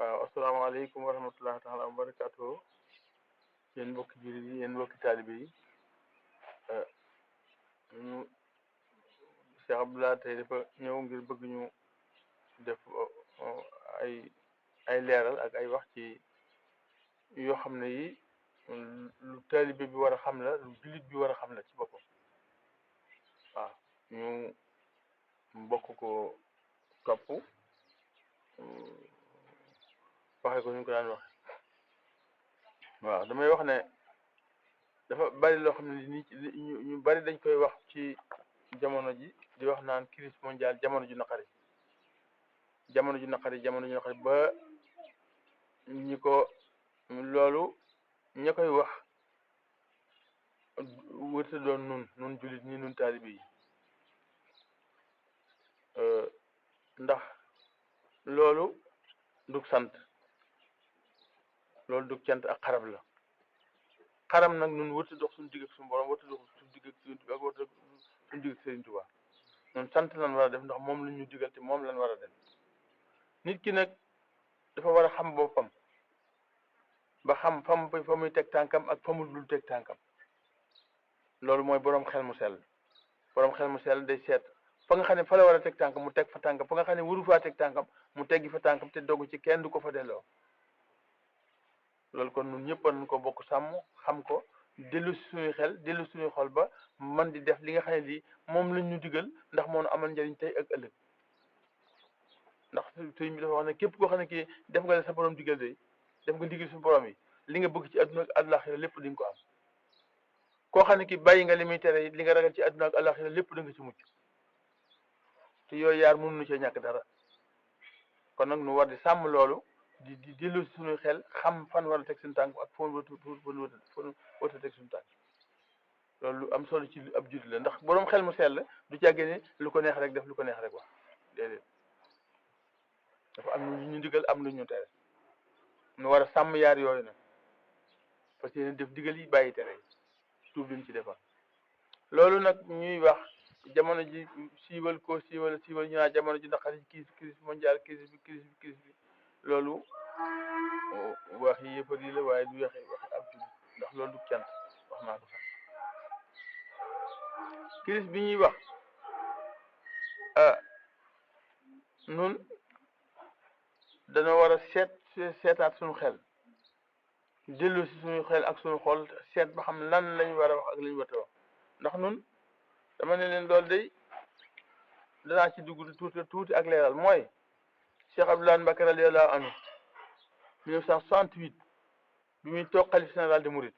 waaw asalaamaaleykum wa rahmatullahi taala wa barakaatu yéen mbokki jullit yi yéen mbokki taalibe yi ñu Cheikh Abdoulaye tey dafa ñëw ngir bëgg ñu def ay ay leeral ak ay wax ci yoo xam ne yi lu taalibe bi war a xam la lu jullit bi war a xam la ci boppam waaw ñu bokk ko topp waxe ko ñu ko daan waxe waaw damay wax ne dafa bari loo xam ne ni ñu bari dañ koy wax ci jamono ji di wax naan crise mondiale jamono ju naqari ba ñi ko loolu ña koy wax wërta doon nun jullit ñi nun taalibe yi ndax loolu dug sant loolu dug cant ak xarab la xaram nag nun wërta dox suñu digg ak suñu borom wërta dox suñu digg ak suñu Tuubaa ak wërta suñu digg ak Sëriñ Tuubaa noonu sant lan war a def ndax moom la ñu digal te moom lan war a def nit ki nag dafa war a xam boppam ba xam fa muy teg tànkam ak fa mu dul teg tànkam loolu mooy boroom xel mu sell day seet fa nga xam ne fa la war a teg tànkam mu teg fa tànkam fa nga xam ne waru faa teg tànkam mu teggi fa tànkam te dogu ci kenn du ko fa delloo loolu kon ñun ñëpp nañ ko bokk sàmm xam ko dellu si suñuy xel dellu si suñuy xol ba man di def li nga xam ne lii moom lañ ñu digal ndax moo nu amal njëriñ tey ak ëllëg ndax sëñ bi dafa wax ne képp koo xam ne kii def nga la sa borom digal day def nga digal suñu borom yi li nga bëgg ci àdduna ak àllaaxira lépp di nga ko am koo xam ne kii bàyyi nga li muy tere li nga ragal ci àdduna ak àllaaxira lépp da nga ci mucc te yooyu yaar mënuñu cee ñàkk dara kon nag nu war di sàmm loolu di dellu si suñuy xel xam fan war a teg suñu tànk ak fan war a teg suñu tànk loolu lu am solo ci ab jullit la ndax boroom xel mu sell du càggee ne lu ko neex rek def lu ko neex rek wax déedéet dafa am lu ñu digal am lu ñu tere nu war a sàmm yaar yooyu nag parce que def digal yi bàyyi tere yi tuub liñ ci defal loolu nag ñuy wax jamono ji siiwal ñu naa jamono ji naqari crise mondiale crise bi loolu wax yi yëppar yi la waaye du waxi ab jullit ndax loolu du cant wax naa ko sax crise bi ñuy wax nun dana war a seetaat suñu xel dellu si suñu xel ak suñu xol seet ba xam lan lañ war a wax ak lañ war a wax ndax nun dama ne leen loolu day danaa ci dugg tuuti ak leeral mooy Cheikh Abdoulaye Mbacké radiyallahu anhu 1968 bi muy toog xalif général de Mouride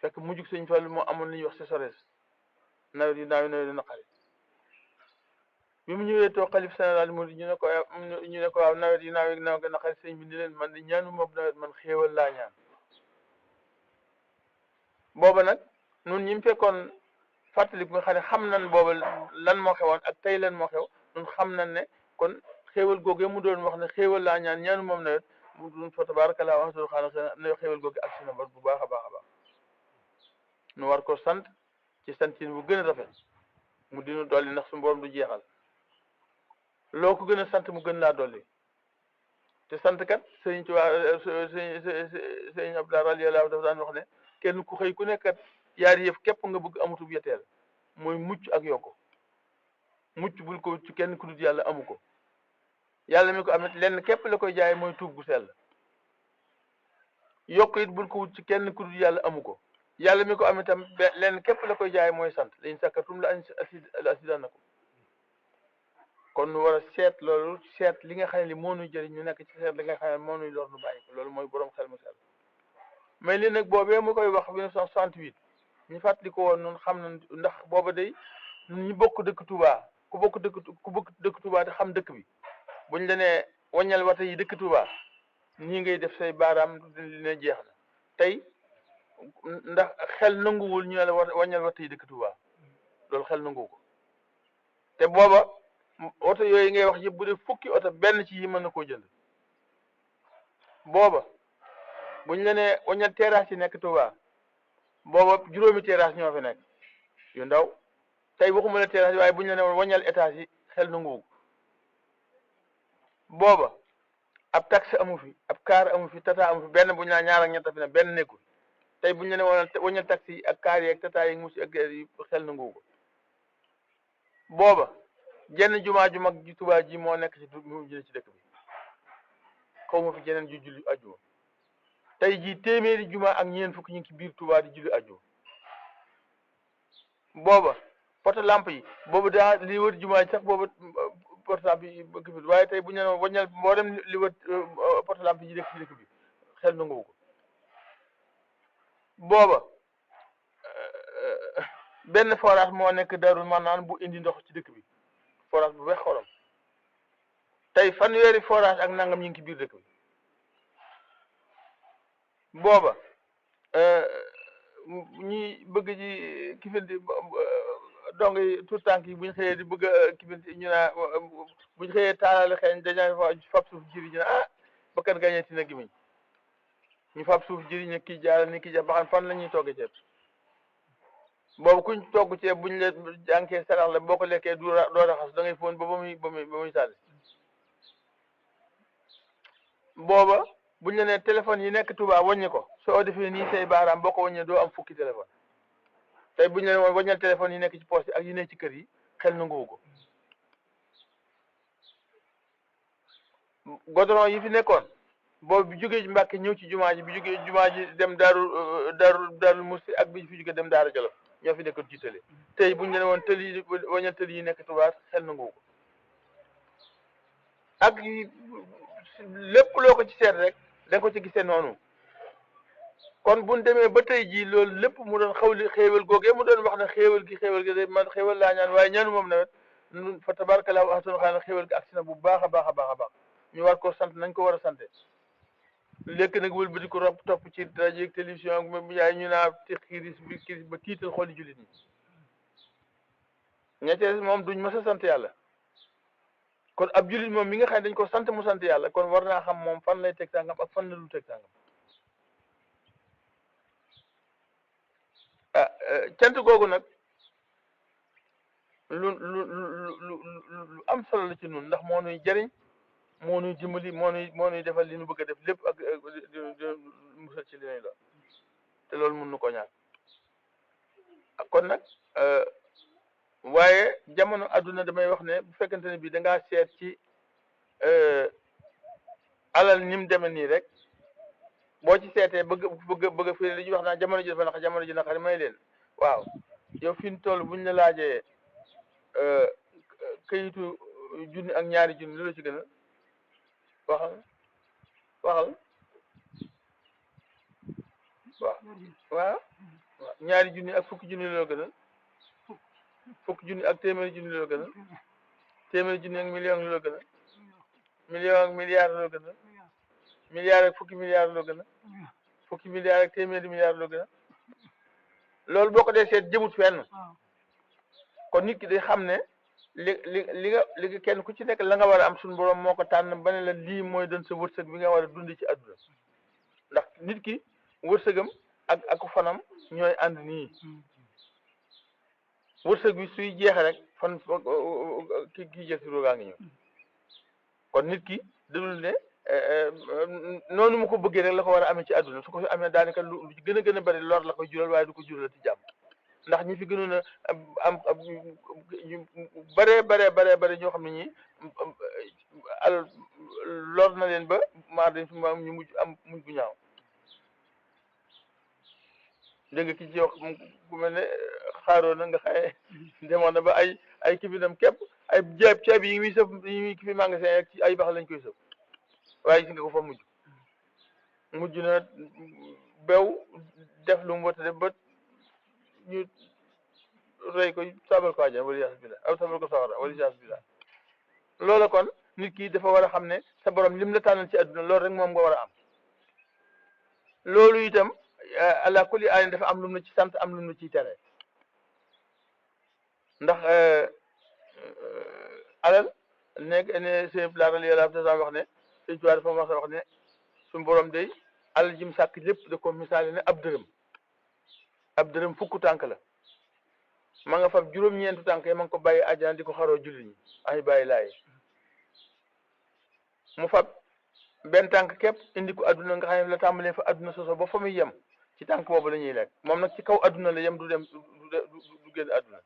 fekk mujjug sëñ Fallu moo amoon li ñuy wax sécheresse nawet yi naqari bi mu ñëwee toog xalif général de Mouride ñu ne ko waaw nawet yi naqari sëñ bi ni leen man di ñaanu moom nawet man xéewal laa ñaan booba nag nun ñi mu fekkoon fàttali nga xam ne xam nañ booba lan moo xewoon ak tey lan moo xew nun xam nañ ne kon xéewal googu mu doon wax ne xéewal laa ñaan ñaanu moom nawet mu doon fa tabaarakallaa wax dëgg xaaral ne xéewal googu ak si na bu baax a baax a baax nu war ko sant ci sant bu gën a rafet mu dinu dolli ndax suñu borom du jeexal loo ko gën a sant mu gën laa dolli te sant kat sëñ Tuubaa sëñ Abdoulaye radiyallaahu dafa daan wax ne kenn ku xëy ku nekkat yaari yëf képp nga bëgg amutub yetteel mooy mucc ak yokku mucc bul ko ci kenn ku dul yàlla amu ko yàlla mi ko am it lenn képp la koy jaay mooy tuub gu sell yokk it bul ko wut ci kenn ku dul yàlla amu ko yàlla mi ko am itam lenn képp la koy jaay mooy sant lañ sakkatum la azidannakum kon nu war a seet loolu seet li nga xam ne li moo nuy jëriñ ñu nekk ci seet li nga xam ne moo nuy lor nu bàyyi ko loolu mooy boroom xel mu sell mais li nag boobee mu koy wax 1968 ñu fàttali ko woon noonu xam na ndax booba day ñu bokk dëkk Touba ku bokk dëkk Touba te xam dëkk bi buñ la nee waññal wata yi dëkk Touba nii ngay def say baaraam ne jeex na tey ndax xel nanguwul ñu ne la waññal wata yi dëkk Touba loolu xel nanguwu ko te booba oto yooyu ngay wax yëpp bu dee fukki oto benn ci yi mën na koo jënd booba buñ la nee waññal terrasse yi nekk Touba booba juróomi terrasse ñoo fi nekk yu ndaw tey waxuma la terrasse waaye buñ la nee waññal étage yi xel nanguwu ko booba ab taxe amu fi kaar amu fi tata amu fi benn bu ñu naan ñaar ak ñett fi ne benn nekkul tey bu ñu ne woon waññal taxi ak kaar yeeg tata yeeg musi ak xel nangu ko booba jenn jumaa ju mag ji Tuubaa ji moo nekk ci mu jële ci dëkk bi xaw ma fi jeneen ju julli ajjuma tey jii téeméeri jumaa ak ñeent fukk ñu ngi ci biir Tuubaa di julli ajjuma booba poto lampe yi boobu daa li wër jumaa ji sax boobu poto lampe yi waaye tey bu ñu nee waññal moo dem li wër poto lampe yi nekk ci dëkk bi xel nangu ko booba benn forage moo nekk Darou Manane bu indi ndox ci dëkk bi forage bu wex xorom tey fanweeri forage ak nangam ñu ngi ci biir dëkk bi booba ñi bëgg ji kifanti dong yi tout tànk yi bu ñu xëyee di bëgg a kifanti ñu naa bu ñu xëyee taalale xeeñ dañaa fab suuf jëri ñu ne ah bakkan gañeeti na gimiñ ñu fab suuf jëri ñu kii jaara ni kii jaar ba xam fan la ñuy toggee ceeb boobu kuñ togg ceeb buñ la jànkee sarax la boo ko lekkee doo raxas da ngay fóon ba ba muy sàlli booba buñ la nee téléphone yi nekk Touba wàññi ko soo defee nii say baaraam boo ko wàññee doo am fukki téléphone tey buñ la nee woon wàññal téléphone yi nekk ci poche yi ak yi nekk ci kër yi xel nanguwu ko goudron yi fi nekkoon boobu bi jógee ci Mbàkke ñëw ci jumaa ji bi jógee jumaa ji dem daaru Musti ak bi fi jógee dem Daara Jolof ñoo fi nekkoon ci tëli tey buñ la woon tëli wañal tëli yi nekk Touba xel nanguwu ko ak lépp loo ko ci seet rek da nga ko ci gisee noonu kon buñ demee ba tey jii loolu lépp mu doon xawli xéewal googee mu doon wax ne xéewal gi de man xéewal laa ñaan waaye ñaanu moom nawet fa tabaarkallaahu ahsanul xaaliqiin xéewal gi agsi na bu baax a baax a baax a baax ñu war ko sant nañ ko war a sante léegi nag wëlbati ko topp ci rajo ak télévision ak yaay ñu naa te xiiris ba tiital xooli jullit ñi ñetteel moom duñ mës a sant yàlla kon ab jullit moom mi nga xam ne dañ ko sant mu sant yàlla kon war naa xam moom fan lay teg tàngam ak fan la dul teg tàngam cant googu nag lu am solo la ci nun ndax moo nuy jëriñ moo nuy dimbali moo nuy defal li nu bëgg a def lépp ak musal ci li nuy doon te loolu mun nu ko ñaan kon nag waaye jamono adduna damay wax ne bu fekkente ne bii da ngaa seet ci alal ni mu demee nii rek boo ci seetee bëgg fii li ñuy wax naa jamono ji dafa naq jamono ji naqari may leen waaw yow fi mu toll buñ la laajee këyitu junni ak ñaari junni lu la ci gën a waxal waaw waaw ñaari junni ak fukki junni lu la gën a fukki junni ak téeméeri junni lu la gën a téeméeri junni ak million lu la gën a million ak milliard lu la gën a milliard ak fukki milliard lu la gën a fukki milliard ak téeméeri milliard lu la gën a loolu boo ko dee seet jëmut fenn kon nit ki day xam ne li kenn ku ci nekk la nga war a am suñu borom moo ko tànn ba ne la lii mooy doon sa wërsëg bi nga war a dund ci àdduna ndax nit ki wërsëgam ak fanam ñooy ànd nii wërsëg bi suy jeexe rek fan kii jël si roogaa ngi ñëw kon nit ki dadul ne noonu mu ko bëggee rek la ko war a amee ci àdduna su ko fi amee daanaka lu gën a bari lor la koy jural waaye du ko jural ci jàmm ndax ñi fi gënoon a am ñu bare ñoo xam ne ñi lor na leen ba maa dañ fi ñu mujj am mujj bu ñaaw dégg nga ki ci wax ku mel ne xaaroo na nga xaye demoon na ba ay kibinam képp ay ceeb yi muy sëf yi muy ki fi magasin ak ci ay bax lañ koy sëf waaye gis nga ko fa mujj na bew def lu mu war a def ba ñu rey ko sabal ko àjjana wala yaas billah aw sabal ko sawara wala yaas billah loola kon nit ki dafa war a xam ne sa borom lim la tànnal ci àdduna loolu rek moom nga war a am loolu itam ala kulli ayin dafa am lu mu la ci sant am lu mu la ciy tere ndax alal ne sëñ Bilal yàlla dafa wax ne sëñ Tuubaa dafa wax ne suñu borom day alal ji mu sàkk lépp da ko misaale ne ab dërëm fukk tànk la ma nga fab juróom-ñeentu tànk yi ma nga ko bàyyi àjjana di ko xaroo jullit ñi ay bàyyi laay mu fab benn tànk képp indi ko adduna nga xam ne la tàmbalee fa adduna soso ba fa muy yem ci tànk boobu la ñuy lekk moom nag ci kaw adduna la yem du dem du génn adduna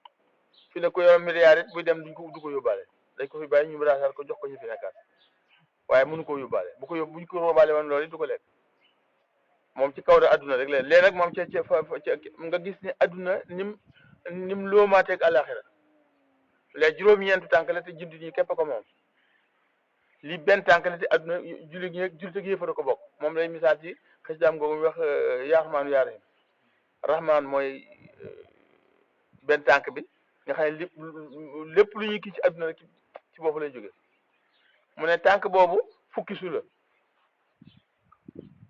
fi ne ko yor milliard it buy dem du ko yóbbaale dañ ko fi bàyyi ñu brasar ko jox ko ñu fi nekkaat waaye mënu koo yóbbaale bu ñu ko yóbbaale woon loolu it du ko lekk moom ci kaw da adduna rek léegi nag moom ca nga gis ne adduna nim loomaateeg àlaxira léegi juróom-ñeenti tànk la te jullit ñi képp ko moom lii benn tànk la te adduna jullit ñi jullit ak yéefar ko bokk moom lay misaal ci xësidaam googu mu wax yaa rahmaanu yaa rahim rahmaan mooy benn tànk bi nga xam ne lépp lu ñuy kii ci adduna rek ci boobu lay jóge mu ne tànk boobu fukki su la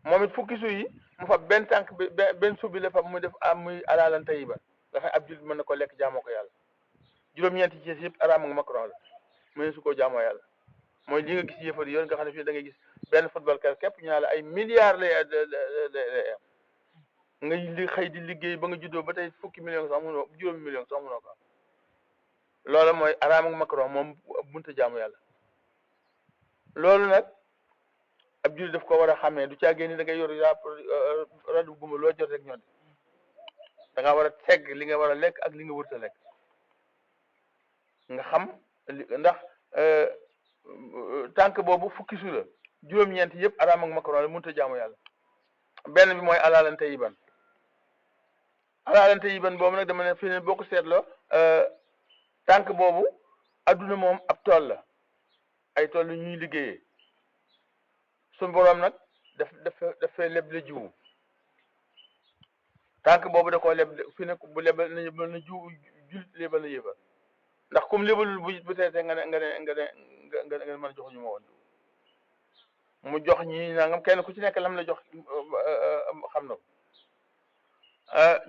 moom it fukki su yi mu fa benn tànk bi benn suuf bi la fa muy def muy alaalan tayiba nga xam ne ab jullit mën na ko lekk jaamoo ko yàlla juróom-ñeenti ci yëpp araam nga macron la mu ne su ko jaamoo yàlla mooy li nga gis yëfar yoon nga xam ne fii da ngay gis benn football kat képp ñu naan la ay milliards lay am nga li xëy di liggéey ba nga juddoo ba tey fukki million sax munoo juróomi million sax munoo ko am loolu mooy araam ak macron moom bunta jaamu yàlla loolu nag ab jullit daf ko war a xamee du caagee ni da ngay yor radu gumba loo jot rek ñoo de da ngaa war a tegg li nga war a lekk ak li nga wërta lekk nga xam ndax tànk boobu fukki su la juróom-ñeent yëpp araam ak macron la mënut a jaamu yàlla benn bi mooy alaalante yiban alaalante yiban boobu nag dama ne fii ne boo ko seetloo tànk boobu adduna moom ab tool la ay tool la ñuy liggéeyee suñu boroom nag dafay leb la jiwu tànk boobu da koo leb fii ne bu lebal na jiwu jullit lebal na yëfar ndax comme lébalul bu teetee nga ne mën a jox ñu ma woon mu jox ñi nangam kenn ku ci nekk lam la jox xam na ko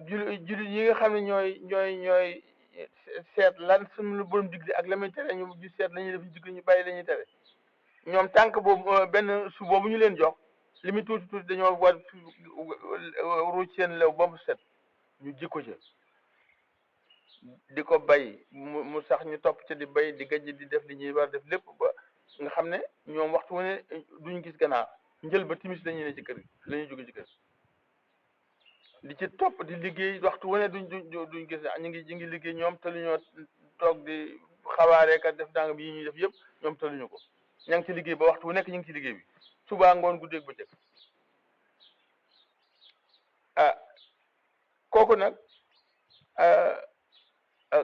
jullit yi nga xam ne ñooy seet lan suñu lu borom digle ak la muy tere ñu seet la ñuy def ñu digle ñu bàyyi la ñuy tere ñoom tànk boobu benn su boobu ñu leen jox li muy tuuti tuuti dañoo war ruuj seen lew ba mu set ñu jikko ca di ko bay mu sax ñu topp ca di bay di gajj di def li ñuy war def lépp ba nga xam ne ñoom waxtu wu ne duñ gis gannaaw njël ba timis dañuy ne ci kër gi la ñuy jóge ci kër di ci topp di liggéey waxtu wu ne duñ gis ñu ngi liggéey ñoom te lu ñoo toog di xawaaree kat def dangam yi ñuy def yëpp ñoom te lu ñu ko ña ngi ci liggéey ba waxtu wu nekk ñu ngi ci liggéey bi subaa ngoon guddeeg bëccëg kooku nag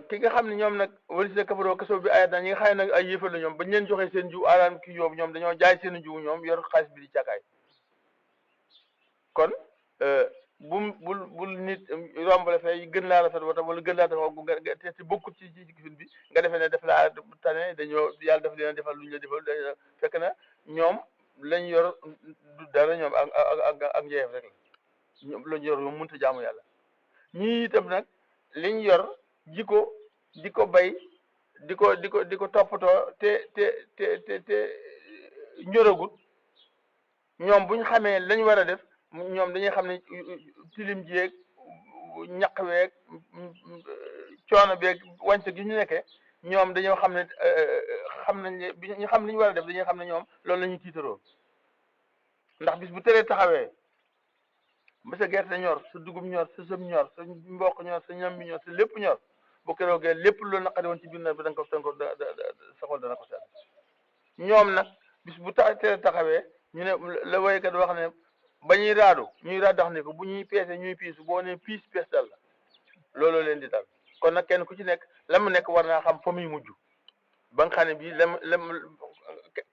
ki nga xam ne ñoom nag wali si kafaroo kaso bi ayat na ñi nga xam ne nag ay yëfal la ñoom bañ leen joxee seen jiw alaan kii yoobu ñoom dañoo jaay seen jiw ñoom yor xaalis bi di càkkaay kon bul nit romb la fay gën laa rafet wata wala gën laa dafa te bokkut ci gifin bi nga defee ne def laa tane dañoo yàlla daf leen defal lu ñu la defal fekk na ñoom lañ yor du dara ñoom ak njeex rek la ñoom lañ yor ñoom mënut a jaamu yàlla ñii itam nag liñ yor di ko bay di ko toppatoo te ñoragut ñoom buñ xamee lañ war a def ñoom dañuy xam ne tilim jeeg ñaq weeg coono beeg wànc gi ñu nekkee ñoom dañoo xam ne xam nañ ne ñu xam li ñu war a def dañuy xam ne ñoom loolu la ñuy tiitaroo ndax bis bu teree taxawee ba sa gerte ñor sa dugub ñor sa sëm ñor sa mboq ñor sa ñam bi ñor sa lépp ñor bu keroogee lépp loolu naqari woon ci biir nawet bi da nga ko sa xol dana ko seet ñoom nag bis bu teree taxawee ñu ne la woykat wax ne ba ñuy raadu ñuy raadu wax ne ko bu ñuy peese ñuy piis boo ne piis pees dal la looloo leen di dal kon nag kenn ku ci nekk la mu nekk war naa xam fa muy mujj ba nga xam ne bii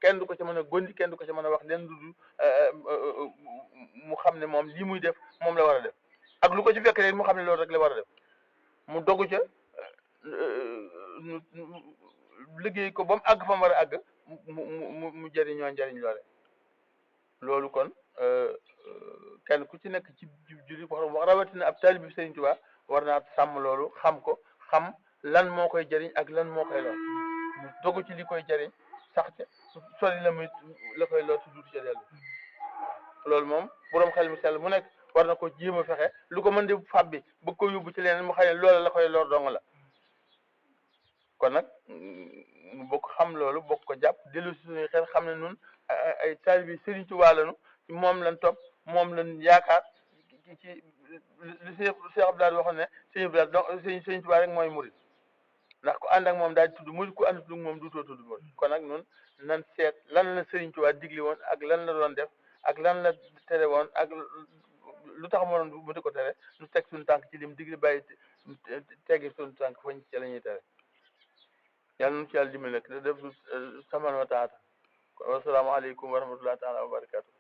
kenn du ko ci mën a gondi kenn du ko ci mën a wax leen du mu xam ne moom lii muy def moom la war a def ak lu ko ci fekk rek mu xam ne loolu rek la war a def mu dogu ca liggéey ko ba mu àgg fa mu war a àgg mu jëriñoo njëriñ loolu kon kenn ku ci nekk ci julli wax rawatina ab taalibe bi Sëriñ Tuubaa war naa sàmm loolu xam ko xam lan moo koy jëriñ ak lan moo koy lor mu dogu ci li koy jëriñ sax ca sori la koy lor si duutu ca dellu loolu moom boroom xel mu sell mu nekk war na ko jéem a fexe lu ko mën di fàbbi bëgg ko yóbbu ci leneen mu xam ne loola la koy lor dong la kon nag mu bokk xam loolu bokk ko jàpp dellu si suñuy xel xam ne nun ay taalibi Sëriñ Tuubaa lañu ci moom lañ topp moom lañ yaakaar ci li Cheikh Abdoulaye waxoon ne Sëriñ Abdoulaye donc Sëriñ Tuubaa rek mooy murid ndax ku ànd ak moom daal di tudd murid ku ànd ak moom duutoo tudd murid kon nag ñun nan seet lan la Sëriñ Tuubaa digli woon ak lan la doon def ak lan la tere woon ak lu tax mu di ko tere ñu teg suñu tànk ci lim digli bàyyi teggi suñu tànk fañ ci la ñuy tere yàlla nu ci yàlla dimbali nag def du saman wa taata wasalaamaaleykum wa rahmatullahi taala wa barakatu